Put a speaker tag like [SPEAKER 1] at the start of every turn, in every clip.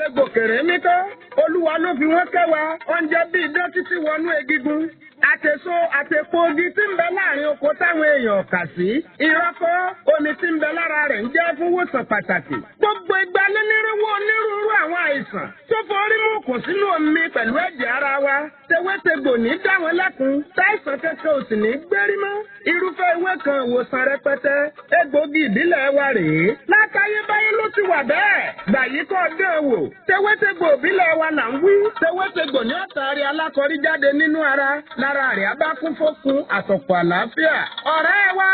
[SPEAKER 1] Tewétegbò kèrè mí kọ́, Olúwa ló fi wọ́n kẹ́ wa, oúnjẹ bíi idán títí wọnú egungun. Àtèso àtèpo igi tí ń bẹ láàrin oko táwọn èèyàn kà sí. Ìrọ́kọ́ omi tí ń bẹ lára rẹ̀ ń jẹ́ fún wòsàn pàtàkì. Gbogbo ìgbà lẹ́nírúwọ́ onírúurú àwọn àìsàn tó forí mú kò sínú omi pẹ̀lú ẹ̀jẹ̀ ara wa. Tewétegbò ní dá wọn lẹ́kun, táìsàn kẹ́kẹ́ ò sì ní gbérí mọ́. Irúfẹ́ ewé kan ìwòsàn rẹpẹtẹ, egbògi ìbílẹ̀ wa rèé. Látayébáyé ló ti wà bẹ́ẹ̀. Gbàyí kọ́ dán wò. Tewétegbò ìbílẹ̀ wa là ń wí. Tewétegbò ní ọ̀tàrí alákọ̀rí jáde nínú ara. Lára rẹ̀ á bá kún fókun àtọ̀pọ̀ àlàáfíà. Ọ̀rẹ́ wa,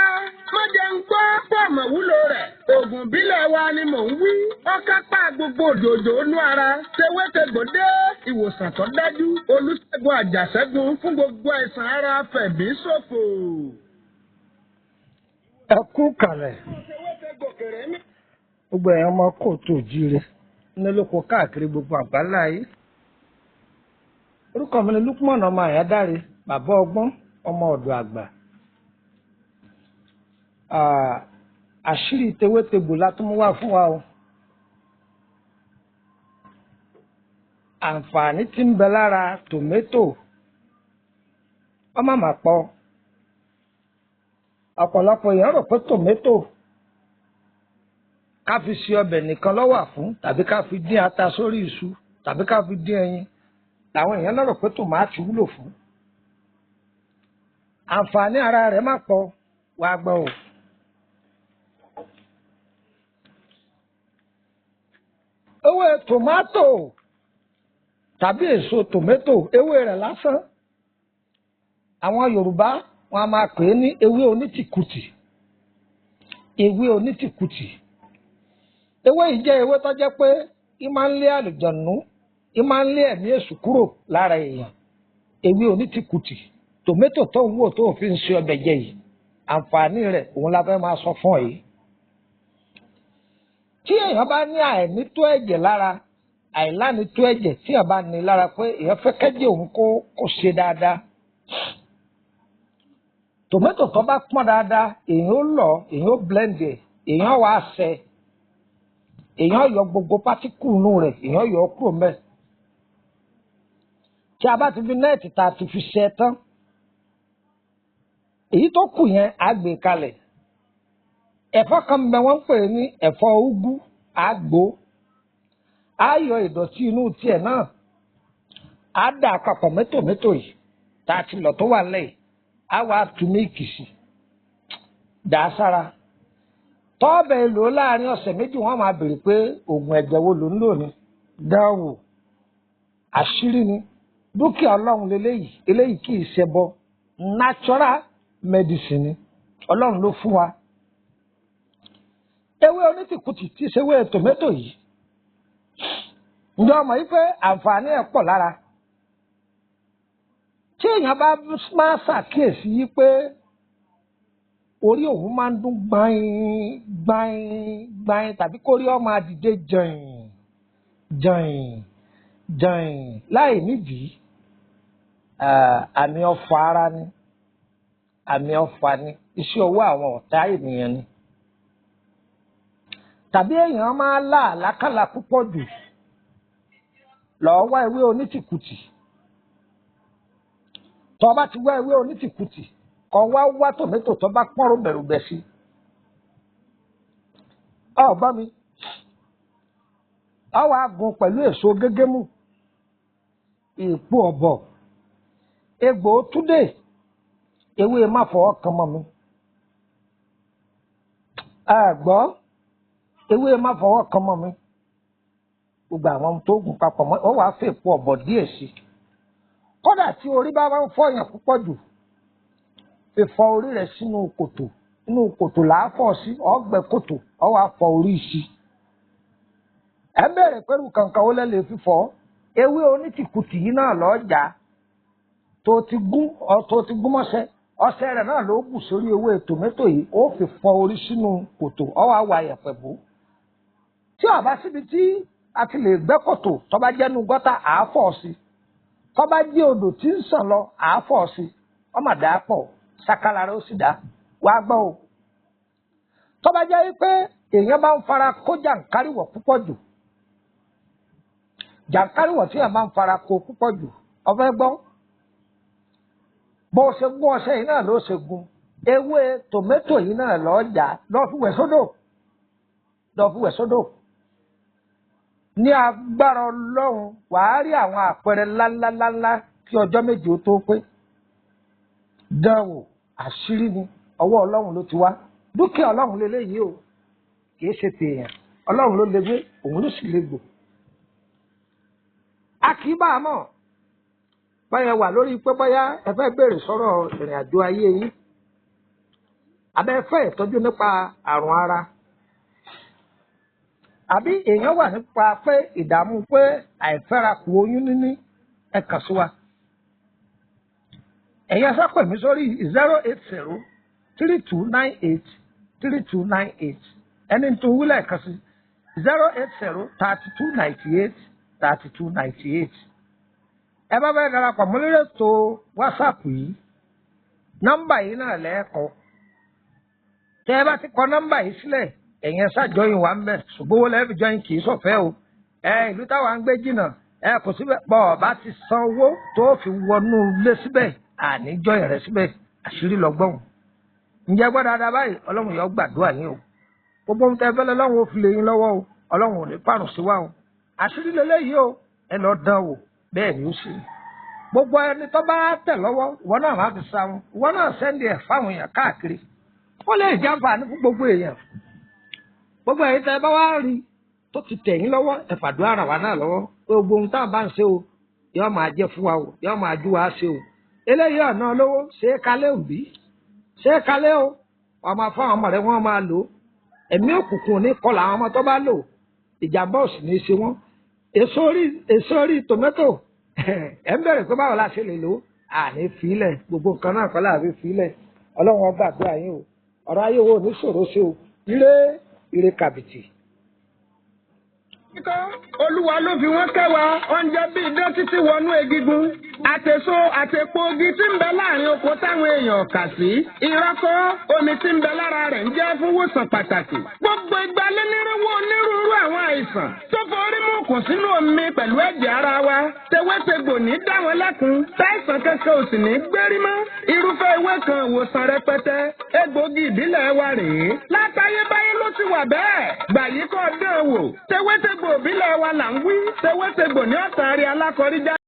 [SPEAKER 1] má jẹ́ ń gbọ́ pọ̀mọ̀ wúlò rẹ̀. Ògùn ìbílẹ̀ wa ni mò ń wí. Ọkápá gbogbo òjòjò inú ara. Tewétegbò dé ìwòsàn tó dájú. Olúṣẹ́gun Àjàṣẹ́gun fún gbogbo àìsàn ara fẹ̀mí ṣòfò.
[SPEAKER 2] Ẹ kú kàlẹ̀. Gbogbo ẹ̀yàn ọmọ kóòtù òjíire nílòkó káàkiri gbogbo àgbáńlá yìí. Orúkọ mi ni Lukman ọmọ Àyádáre, bàbá ọgbọ́n, ọmọ ọ̀dọ̀ àgbà. Àṣírí tewétegbò la tún mú wá fún wa o. Àǹfààní tí ń bẹ lára tòmẹ́tò ọmọ mà pọ̀. Ọ̀pọ̀lọpọ̀ èèyàn rò pé tòmẹ́tò ká fi ṣe ọbẹ̀ nìkan ló wà fún, tàbí ká fi dín ata sórí iṣu, tàbí ká fi dín ẹyin. Làwọn èèyàn lérò pé tòmátì wúlò fún. Àǹfààní ara rẹ̀ má pọ̀, wàá gbọ́ o. Ewé tòmátò tàbí èso tòmẹ́tò, ewé rẹ̀ lásán. Àwọn Yorùbá wọn a máa pè é ní ewé onítìkùtì. Ewé onítìkùtì. Ewé yìí jẹ́ ewé tó jẹ́ pé í máa ń lé àlùjọ̀nú, í máa ń lé ẹ̀mí èṣù kúrò lára èèyàn. Ewé onítìkùtì. Tòmẹ́tò tó ń wò tó fi ń ṣe ọbẹ̀ jẹ yìí, àǹfààní rẹ̀ òun la fẹ́ máa sọ fún ọ yìí. Tí èèyàn bá ní àìnító ẹ̀jẹ̀ lára, àìlánitó ẹ̀jẹ̀ tí èèyàn bá ní lára pé èèyàn fẹ́ kẹ́jẹ̀ òun kó ṣe dáadáa. Tòmẹ́tò tó bá pọ́n dáadáa, èèyàn ó lọ̀, èèyàn ó blend ẹ̀, èèyàn wá ṣẹ, èèyàn yọ gbogbo pátíkù inú rẹ̀, èèyàn yọ kúrò mẹ́. Tí a bá ti fi nẹ́ẹ̀tì tá a ti fi ṣẹ tán, èyí tó kù yẹn á gbé kalẹ̀. Ẹ̀fọ́ kan bẹ wọ́n ń pè ní ẹ̀fọ́ úgú, á gbó. Á yọ ìdọ̀tí inú tiẹ̀ náà, á dà papọ̀ mọ́ tòmẹ́tò yìí tá a ti lọ̀ tó wà lẹ́yìn. Á wá tu mílìkì sí, dà á sára. Tọ́ọ̀bẹ̀ lò ó láàrin ọ̀sẹ̀ méjì, wọ́n máa béèrè pé oògùn ẹ̀jẹ̀ wo ló ń lò ní. Dánwò, àṣírí ni, dúkìá Ọlọ́run leléyìí, eléyìí kì í ṣẹbọ, natural medicine ni, Ọlọ́run ló fún wa. Ewé onítìkùtì tí í ṣe ewé tòmẹ́tò yìí, ǹjẹ́ ọmọ yìí pé àǹfààní ẹ̀ pọ̀ lára? Tí èèyàn bá máa ṣàkíyèsí yìí pé orí òun máa ń dún gbain gbain gbain, tàbí kórí ó máa dìde jàìn jàìn jàìn láì nídìí, àmì ọ̀fà ara ni, àmì ọ̀fà ni, iṣẹ́ ọwọ́ àwọn ọ̀tá ènìyàn ni. Tàbí èèyàn máa lá àlákàlà púpọ̀ jù, lọ́ọ́ wá ewé onítìkùtì. Tó bá ti wá ewé onítìkùtì, kó wá wá tòmẹ́tò tó bá pọ́n rúbẹ̀rúbẹ̀ sí. Ọ gbọ́ mi, ọ wàá gun pẹ̀lú èso gégémù, èèpo ọ̀bọ̀, egbò túdè, ewé má fọwọ́ kan mọ́ mi. Ẹ gbọ́, ewé má fọwọ́ kan mọ́ mi. Gbogbo àwọn tó gùn papọ̀ mọ́, ọ wàá fèèpo ọ̀bọ̀ díẹ̀ sí. Kódà tí orí bá máa ń fọyàn púpọ̀ jù, fífọ orí rẹ̀ sínú kòtò, inú kòtò là á fọ̀ sí, ọgbẹ́ kòtò, ọ wàá fọ orí sí. Ẹ bẹ̀rẹ̀ pẹ̀lú kankan ó lẹ́lẹ̀ fífọ́. Ewé onítìkùtì yìí náà lọ́ọ́ jà tó ti gún ọ tó ti gún mọ́ṣẹ́. Ọṣẹ rẹ̀ náà ló bù sórí ewé tòmẹ́tò yìí, ó fi fọ orí sínú kòtò, ọ wàá wà yẹ̀pẹ̀ bò. Tí ó bá síbi tí a ti lè gbẹ́ kòtò, tó bá jẹ́nu gọ́tà, à á fọ̀ sí. Tó bá jẹ́ odò tí ń sàn lọ, à á fọ̀ sí. Ọmọ dà á pọ̀, sakala rẹ̀ ó sì dá. Wàá gbọ́ o. Tó bá jẹ́ wípé èèyàn bá ń fara kó jàǹkáríwọ̀ púpọ̀ jù, Jàǹkáríwọ̀ tí yàn máa ń fara ko púpọ̀ jù, ọ̀fẹ́ gbọ́. Bó o ṣe gún ọṣẹ yìí náà ló ṣe gún ewé tòmẹ́tò yìí náà lọ́ọ́ jà, lọ́ọ́ fi wẹ̀ sódò, lọ́ọ́ fi wẹ̀ sódò. Ní agbára Ọlọ́run, wàá rí àwọn àpẹẹrẹ ńláńláńlá kí ọjọ́ 7 ó tó pé. Dánwò, àṣírí ni, ọwọ́ Ọlọ́run ló ti wá. Dúkìá Ọlọ́run lélẹ́yìí o, kìí ṣe tèèyàn. Ọlọ́run ló lè gbé, òun ló sì lè gbò. A kì í bá a mọ̀ báyẹn wà lórí pé bóyá ẹ fẹ́ béèrè sọ̀rọ̀ ìrìn àjò ayé yín, abẹ́ fẹ́ ìtọ́jú nípa àrùn ara, àbí èèyàn wà nípa pé ìdààmú pé àìfẹ́rakù oyún níní, ẹ kàn sí wa. Ẹ̀yin ẹ sá pè mí sórí 08032983298. Ẹni tó wílẹ̀ kan sí 08032983298. Ẹ bá fẹ́ darapọ̀ mọ́ lórí ètò WhatsApp yìí, nọ́mbà yìí náà lẹ́ẹ̀kọ́. Tẹ́ ẹ bá ti kọ nọ́mbà yìí sílẹ̀, ẹ̀yin ẹ sá jọyìn wa ń bẹ̀, ṣùgbọ́n owó lẹ́ẹ̀fi jọyìn kì í ṣọ̀fẹ́ o. Ẹ ìlú táwa ń gbé jìnnà, ẹ kò síbẹ̀ bọ́ ọ bá ti san owó tó fi wọnú ilé síbẹ̀, àní jọyìn rẹ síbẹ̀, àṣírí lọ́gbọ̀n. Ǹjẹ́ gbọ́ dáadáa báyìí? Ọlọ́run yóò gbàdúrà yín o. Gbogbo ohun tẹ́ fẹ́ lọ́lọ́run ó fi lé yín lọ́wọ́ o. Ọlọ́run ò ní pàrùn sí wa o. Àṣírí lélẹ́yìí o, ẹ lọ dán wò, bẹ́ẹ̀ ni ó ṣe. Gbogbo ẹni tó bá tẹ̀ lọ́wọ́, ìwọ náà má fi sa wọn, ìwọ náà sẹ́ndì ẹ̀ fáwọn èèyàn káàkiri. Ó lè jàǹfààní fún gbogbo èèyàn. Gbogbo ẹ̀yin tẹ́ bá wá rí tó ti tẹ̀ yín lọ́wọ́, ẹ fàdúrà ràn wá náà lọ́wọ́ pé gbogbo ohun tá à bá ń ṣe o, yóò máa jẹ́ fún wa o, yóò máa jú wa ṣe o. Eléyìí ọ̀nà olówó ṣe é kalẹ̀ òbí, ṣe é kalẹ̀ o, wọ́n máa fún àwọn ọmọ rẹ̀, wọ́n máa lò ó. Ẹ̀mí òkùnkùn ní kọlà àwọn ọmọ tó bá lò, ìjàmbá ò sì ní í ṣe wọ́n. Èso orí tòmẹ́tò, ẹ̀ ń bẹ̀rẹ̀ pé báwo la ṣe lè lò ó, àní fílẹ̀, gbogbo nǹkan náà kọ́ láàbí fílẹ̀. Ọlọ́run ó gbàdúrà yín o, ọ̀rọ̀ ayé wo ní ṣòro ṣe o, ire ire kàbìtì.
[SPEAKER 1] Olúwa ló fi wọ́n kẹ́ wa, oúnjẹ bíi idán títí wọnú egungun. Àtèso àtèpo igi tí ń bẹ láàrin oko táwọn èèyàn kà sí. Ìrọ́kọ́ omi tí ń bẹ lára rẹ̀ ń jẹ́ fún wòsàn pàtàkì. Gbogbo igbalénírínwó onírúurú àwọn àìsàn tó forí mú kù sínú omi pẹ̀lú ẹ̀jẹ̀ ara wa. Tewétegbò ní dá wọn lẹ́kun, táìsàn kankan ò sì ní gbérí mọ́. Irúfẹ́ ewé kan ìwòsàn rẹpẹtẹ, egbògi ìbílẹ̀ wa rèé. Látayébáyé ló ti wà bẹ́ẹ̀. Gbàyí kọ́ dán wò. Tewétegbò ìbílẹ̀ wa là ń wí. Tewétegbò ní ọ̀sán àrí alákọ̀ríjà.